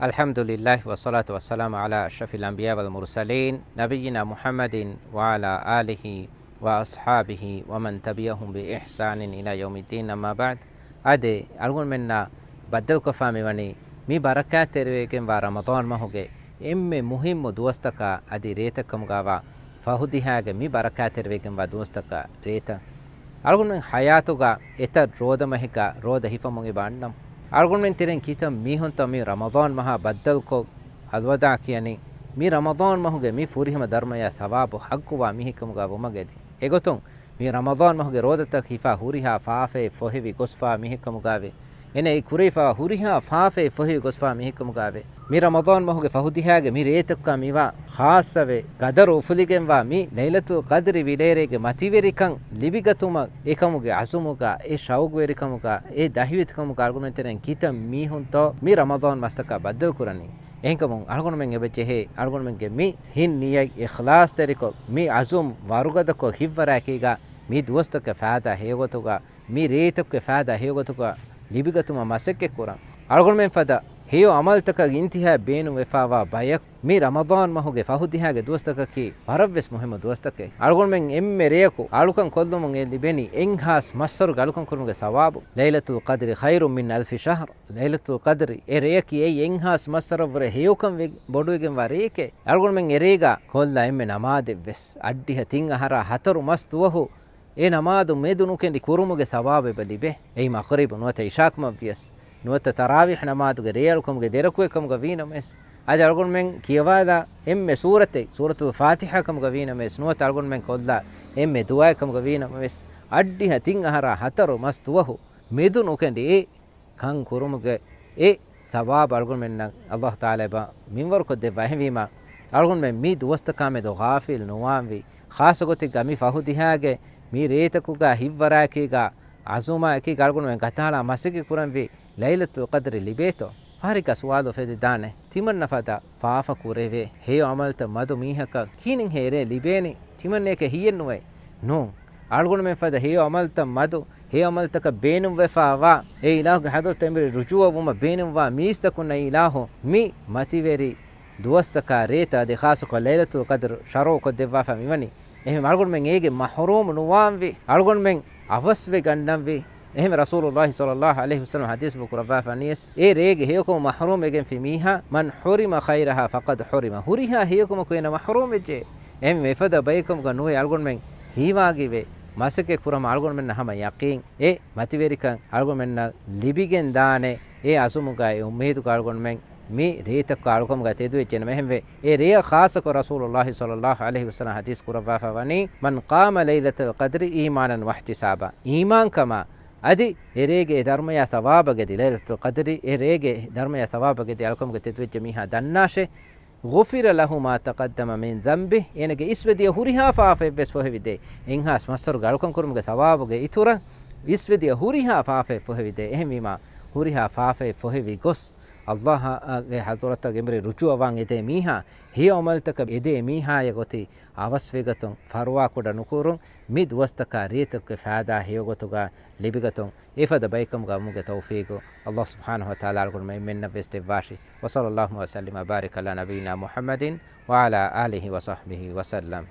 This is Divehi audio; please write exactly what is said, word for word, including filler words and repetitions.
الحمد لله والصلاة والسلام على أشرف الأنبياء والمرسلين نبينا محمد وعلى آله وأصحابه ومن تبعهم بإحسان إلى يوم الدين، أما بعد. އާދެ، އަޅުގަނޑުމެންނާ ބައްދަލުކޮށްފާ މިވަނީ މި ބަރަކާތްތެރިވެގެންވާ ރަމަޟާން މަހުގެ އެންމެ މުހިއްމު ދުވަސްތަކާ އަދި ރޭތައް ކަމުގާވާ ފަހުދިހާގެ މި ބަރަކާތްތެރިވެގެންވާ ދުވަސްތަކާ ރޭތައް. އަޅުގަނޑުމެން ޙަޔާތުގަ އެތައް ރޯދަމަހެއްގަ ރޯދަ ހިފަމުން އެބަ އަންނަމު. އަޅުގަނޑުމެން ތެރެއިން ކިތައް މީހުންތޯ މި ރަމަޟާން މަހާ ބައްދަލުކޮށް އަލްވަދާ ކިޔަނީ، މި ރަމަޟާން މަހުގެ މި ފުރިހަމަ ދަރުމަޔާ ސަވާބު ޙައްޤުވާ މީހެއްކަމުގަ ވުމަށް އެދި. އެގޮތުން މި ރަމަޟާން މަހުގެ ރޯދަތައް ހިފާ ހުރިހާ ފާފައެއް ފޮހެވި ގޮސްފާ މީހެއްކަމުގައިވެ. އޭނަ އެ ކުރެވިފާ ހުރިހާ ފާފައެއް ފޮހެވި ގޮސްފާ މީހެއްކަމުގައިވެ. މި ރަމަޟާން މަހުގެ ފަހުދިހާގެ މި ރޭތަކުގަ މިވާ ޚާއްޞަވެ ގަދަރު އުފުލިގެންވާ މި ލައިލަތުލް ޤަދްރި ވިލޭރޭގެ މަތިވެރިކަން ލިބިގަތުމަށް އެކަމުގެ ޢަޒުމުގަ، އެ ޝައުގުވެރިކަމުގަ، އެ ދަހިވެތިކަމުގަ އަޅުގަނޑުމެން ތެރެއިން ކިތައް މީހުންތޯ މި ރަމަޟާން މަސްތަކާ ބައްދަލުކުރަނީ. އެހެންކަމުން އަޅުގަނޑުމެން އެބަ ޖެހޭ އަޅުގަނޑުމެންގެ މި ހިތް ނިޔަތް އިޚްލާޞްތެރިކޮށް، މި ޢަޒުމް ވަރުގަދަކޮށް ހިތްވަރާއެކީގަ މި ދުވަސްތަކުގެ ފައިދާ ހެޔޮގޮތުގަ، މި ރޭތަކުގެ ފައިދާ ހެޔޮގޮތުގަ ލިބިގަތުމަށް މަސައްކަތްކުރަން. އަޅުގަނޑުމެން ފަދަ ހެޔޮ ޢަމަލުތަކަށް އިންތިހާ ބޭނުންވެފައިވާ ބަޔަކު، މި ރަމަޟާން މަހުގެ ފަހުދިހާގެ ދުވަސްތަކަކީ ވަރަށްވެސް މުހިއްމު ދުވަސްތަކެއް. އަޅުގަނޑުމެން އެންމެ ރެޔަކު އަޅުކަން ކޮށްލުމުން އެ ލިބެނީ އެއްހާސް މައްސަރުގެ އަޅުކަން ކުރުމުގެ ސަވާބު. ليلة القدر خير من ألف شهر. ލައިލަތުލް ޤަދްރި އެ ރެޔަކީ އެއީ އެއްހާސް މައްސަރަށްވުރެ ހެޔޮކަން ވެ ބޮޑުވެގެންވާ ރެޔެކޭ. އަޅުގަނޑުމެން އެރޭގަ ކޮށްލާ އެންމެ ނަމާދެއްވެސް އަށްޑިހަ ތިން އަހަރާ ހަތަރު މަސް ދުވަހު އެ ނަމާދު މެދު ނުކެނޑި ކުރުމުގެ ސަވާބެއް އެބަ ލިބޭ. އެއީ މަޣްރިބު ނުވަތަ ޢިޝާކަމަށްވިޔަސް، ނުވަތަ ތަރާވީޙް ނަމާދުގެ ރޭއަޅުކަމުގެ ދެރަކުއެއްކަމުގަ ވީނަމަވެސް، އަދި އަޅުގަނޑުމެން ކިޔަވާލާ އެންމެ ސޫރަތެއް، ސޫރަތުލް ފާތިޙާ ކަމުގަ ވީނަމަވެސް، ނުވަތަ އަޅުގަނޑުމެން ކޮށްލާ އެންމެ ދުޢާއެއް ކަމުގަ ވީނަމަވެސް، އަށްޑިހަ ތިން އަހަރާ ހަތަރު މަސް ދުވަހު މެދު ނުކެނޑި އެ ކަން ކުރުމުގެ އެ ސަވާބު އަޅުގަނޑުމެންނަށް އަލްލާހު ތަޢާލާ އެބަ މިންވަރުކޮށްދެއްވާ. އެހެންވީމާ، އަޅުގަނޑުމެން މި ދުވަސްތަކާމެދު ޣާފިލް ނުވާންވީ، ޚާއްޞަ ގޮތެއްގަ މި ފަހުދިހާގެ މި ރޭތަކުގަ ހިތްވަރާއެކީގަ ޢަޒުމާއެކީގަ އަޅުގަނޑުމެން ގަތާލާ މަސައްކަތް ކުރަންވީ ލައިލަތުލް ޤަދްރި ލިބޭތޯ؟ ފަހަރެއްގަ ސުވާލު އުފެދިދާނެ، ތިމަންނަ ފަދަ ފާފަ ކުރެވޭ ހެޔޮ ޢަމަލުތައް މަދު މީހަކަށް ކިހިނެއްހޭ އެރޭ ލިބޭނީ؟ ތިމަންނަޔަކަށް ހިއެއްނުވޭ. ނޫން. އަޅުގަނޑުމެން ފަދަ ހެޔޮ ޢަމަލުތައް މަދު، ހެޔޮ ޢަމަލުތަކަށް ބޭނުންވެފައިވާ، އެ އިލާހުގެ ޙަޟްރަތަށް އެނބުރި ރުޖޫޢަވުމަށް ބޭނުންވާ މީސްތަކުންނަށް އިލާހު މި މަތިވެރި ދުވަސްތަކާ ރޭތައް އަދި ޚާއްޞަކޮށް ލައިލަތުލް ޤަދްރު ޝަރުޢުކޮށްދެއްވާފަ މިވަނީ. އެހެން އަޅުގަނޑުމެން އޭގެ މަޙްރޫމް ނުވާންވީ، އަޅުގަނޑުމެން އަވަސްވެގަންނަންވީ. އެހެން ރަސޫލުﷲ ޞައްލަﷲ ޢަލައިހި ވަސައްލަމަ ޙަދީޘްފުޅު ކުރައްވާފަ ވަނީސް، އެ ރޭގެ ހެޔޮކަމު މަޙްރޫމް ވެގެންފި މީހާ، من حرم خيرها فقد حرم، ހުރިހާ ހެޔޮކަމަކު އޭނަ މަޙްރޫމް ވެއްޖެ. އެހެން އެފަދަ ބަޔަކަމުގަ ނުވެ އަޅުގަނޑުމެން ހީވާގިވެ މަސައްކަތް ކުރަމު އަޅުގަނޑުމެންނަށް ހަމަ ޔަޤީން އެ މަތިވެރިކަން އަޅުގަނޑުމެންނަށް ލިބިގެން ދާނެ. އެ އަޒުމުގަ އެ އުއްމީދުގަ އަޅުގަނޑުމެން މި ރޭތަކުގަ އަޅުކަމުގަ ތެދުވެއްޖެނަމަ އެހެންވެ، އެ ރެޔަށް ޚާއްޞަކޮށް ރަސޫލުﷲ ޞައްލަﷲ ޢަލައިހި ވަސައްލަމަ ޙަދީޘް ކުރައްވާފަ ވަނީ، من قام ليلة القدر إيمانا واحتسابا، އީމާންކަމާ އަދި އެ ރޭގެ އެ ދަރުމަޔާ ޘަވާބަށް އެދި، ލައިލަތުލް ޤަދްރި އެ ރޭގެ ދަރުމަޔާ ޘަވާބަށް އެދި އަޅުކަމުގަ ތެދުވެއްޖެ މީހާ ދަންނާށޭ، غفر له ما تقدم من ذنبه، އޭނަގެ އިސްވެދިޔަ ހުރިހާ ފާފައެއްވެސް ފޮހެވިދޭ. އެއްހާސް މައްސަރުގެ އަޅުކަން ކުރުމުގެ ޘަވާބުގެ އިތުރަށް އިސްވެދިޔަ ހުރިހާ ފާފައެއް ފޮހެވިދޭ. އެހެންވީމާ، ހުރިހާ ފާފައެއް ފޮހެވި ގޮސް، ﷲ ގެ ޙަޟްރަތަށް އެނބުރި ރުޖޫޢަވާން އެދޭ މީހާ، ހެޔޮ ޢަމަލުތަކަށް އެދޭ މީހާޔަށް އޮތީ އަވަސްވެގަތުން، ފަރުވާކުޑަ ނުކުރުން، މި ދުވަސްތަކާ ރޭތަކުގެ ފައިދާ ހެޔޮގޮތުގަ ލިބިގަތުން، އެފަދަ ބައެއްކަމުގަ ވުމުގެ ތައުފީޤު ﷲ ސުބްޙާނަހޫ ވަތަޢާލާ އަޅުގަނޑުމެން އެންމެންނަށްވެސް ދެއްވާށި. وصلى الله وسلم وبارك على نبينا محمد وعلى آله وصحبه وسلم.